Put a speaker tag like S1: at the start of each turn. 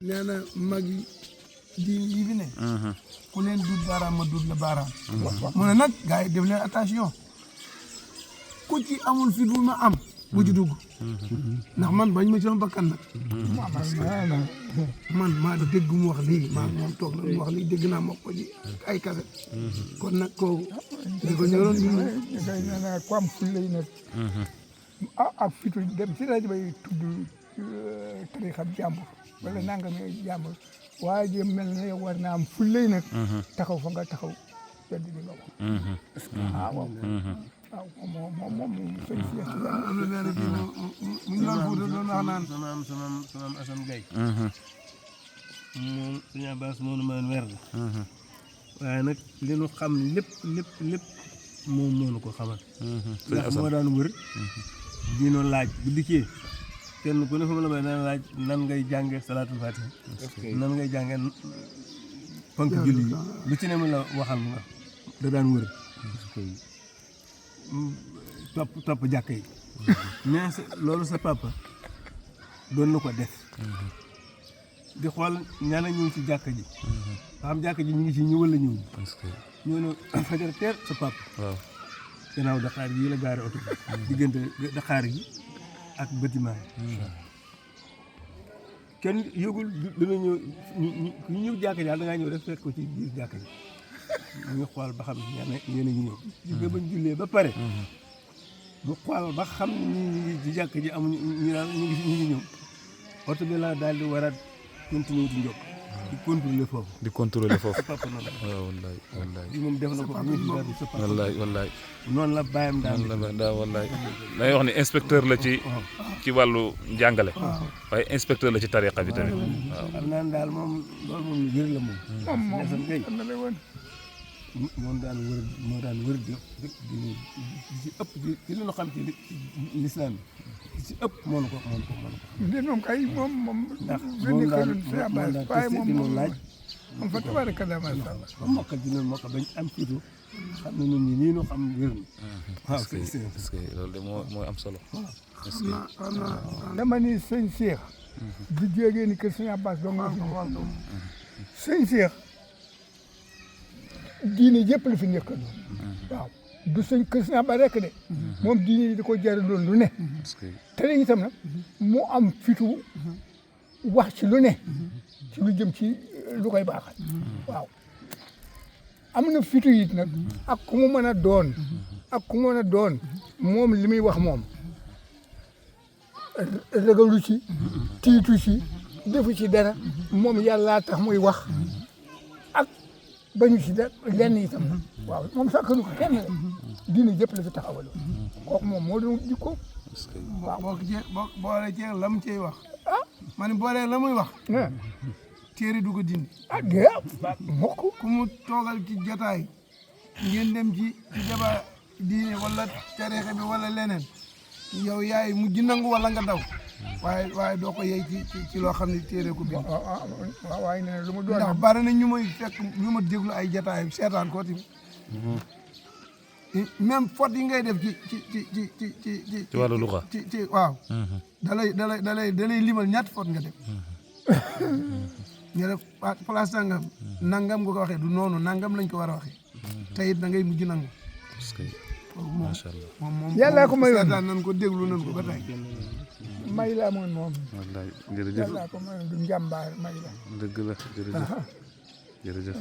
S1: nee na mag yi diin yi fi ne. ku leen dut baaraam ma dut la baaraam. mu ne nag gars yi def leen attention ku ci amul fi du ma am. bu ci dugg. ndax man bañ ma ci sama bakkan nag. man maa dégg mu wax lii maa moom toog na mu wax lii dégg naa ma ko ci ay kaset. kon nag kooku. di ko ñoroon di ñu.
S2: nee na ku am fulla yi nag. ak fitu dem si rajo bay tudd tarixa jàmbur wala nangam jàmbur waaye ji mel na yow war naa am fulla yi nag. taxaw fa nga taxaw wedd di nga wax. parce que waaw moom sëñ si
S1: am na benn kii mu ñu doon Fuuta doon wax naan.
S3: sama Assane Gaye moom suñu Abbas moo nu maan weer waaye nag li nu xam lépp moom moo nu ko xamal ndax moo daan wër dino laaj bu dikkee kenn ku ne fa mu la may daan laaj nan ngay jànge salaatul fatiha nan ngay jànge fonk julli yi lu ci ne mu la waxal nga da daan wër topp jàkk yi mais loolu sa papa doon na ko def di xool ñaana ñu ngi ci jàkk ji ba xam jàkk ji ñu ngi ci ñëw wala ñëw ñoo ne fajar teer sa papa waaw gannaaw Dakar yi la gaare oto diggante Dakar yi ak bâtiment yi kenn yëgul dina ñëw ñu ñëw jàkk ji daal da ngaa ñëw rek fekk ko ci biir jàkk ji ñu ngi xool ba xam ñenn ñi ñëw jóge bañ jullee ba pare mu xool ba xam ni ñu ngi ci jàkk ji amuñu ñu daal ñu ngi ñëw oto bi la daal di war a continuer di jóg di contrôler foofu papa noonu waaw wallaay moom def na ko
S4: wallaay
S3: noonu la bàyyam
S4: daal wallaay day wax ne inspecteur la ci wàllu njàngale waaye inspecteur la ci tariqa bi tamit waaw
S3: xam naa daal moom loolu moom lu wér la moom moo daan wër di ci ëpp ci li ñu xam ci lislaam bi ci ëpp moo ko
S2: moom kay moom
S3: ndax
S2: moom
S3: laaj
S2: moom fa tabarakallah masha Allah
S3: ba mokkal ci noonu mokkal bañ am fitu xam ne ñun ñi nii ñu xam wér na waaw
S4: parce que loolu de mooy am solo
S2: dama ni sëñ Cheikh di jógee ni kër sëñ Abbas dong nga fi sëñ Cheikh diine yëpp la fi nekkoon waaw du sëñ kër sëñ Abbas rek de moom diine yi da ko jaraloon lu ne te léegi itam nag mu am fitu wax ci lu ne ci lu jëm ci lu koy baaxal waaw am na fitu it nag ak ku mu mën a doon moom li muy wax moom ragalu ci tiitu ci defu ci dara moom yàlla tax muy wax ak bañu ci dara lenn itam waaw moom sàkkanu ko kenn diine jëpp la fi taxawaloo kooku moom moo doon jikko
S1: waaw boole ceeg la mu cey wax ma ne boole la muy wax téere du ko dindi
S2: mokk
S1: ku mu toogal ci jotaay ngeen dem ci jaba diine wala tariixa bi wala leneen yow yaay mujj nangu wala nga daw waaye doo ko yey ci loo xam ne téere ko bind
S2: waaye nee na lu mu doon
S1: ndax bari na ñu may fekk ñu ma déglu ay jotaay seetaan ko tamit même faute yi ngay def ci
S4: wàllu luxa
S1: ci waaw dalay limal ñaata faute nga def nga def place nangam nangam nga ko waxee du noonu nangam lañ ko war a waxee te it da ngay mujj nangu
S4: macha allah
S1: moom
S2: yàlla ko mayoon
S1: seetaan nañ ko déglu nañ ko ba tey
S2: may la moom
S4: wallaay jërëjëf
S2: yàlla ko mayoon du njàmbaar may la
S4: dëgg la jërëjëf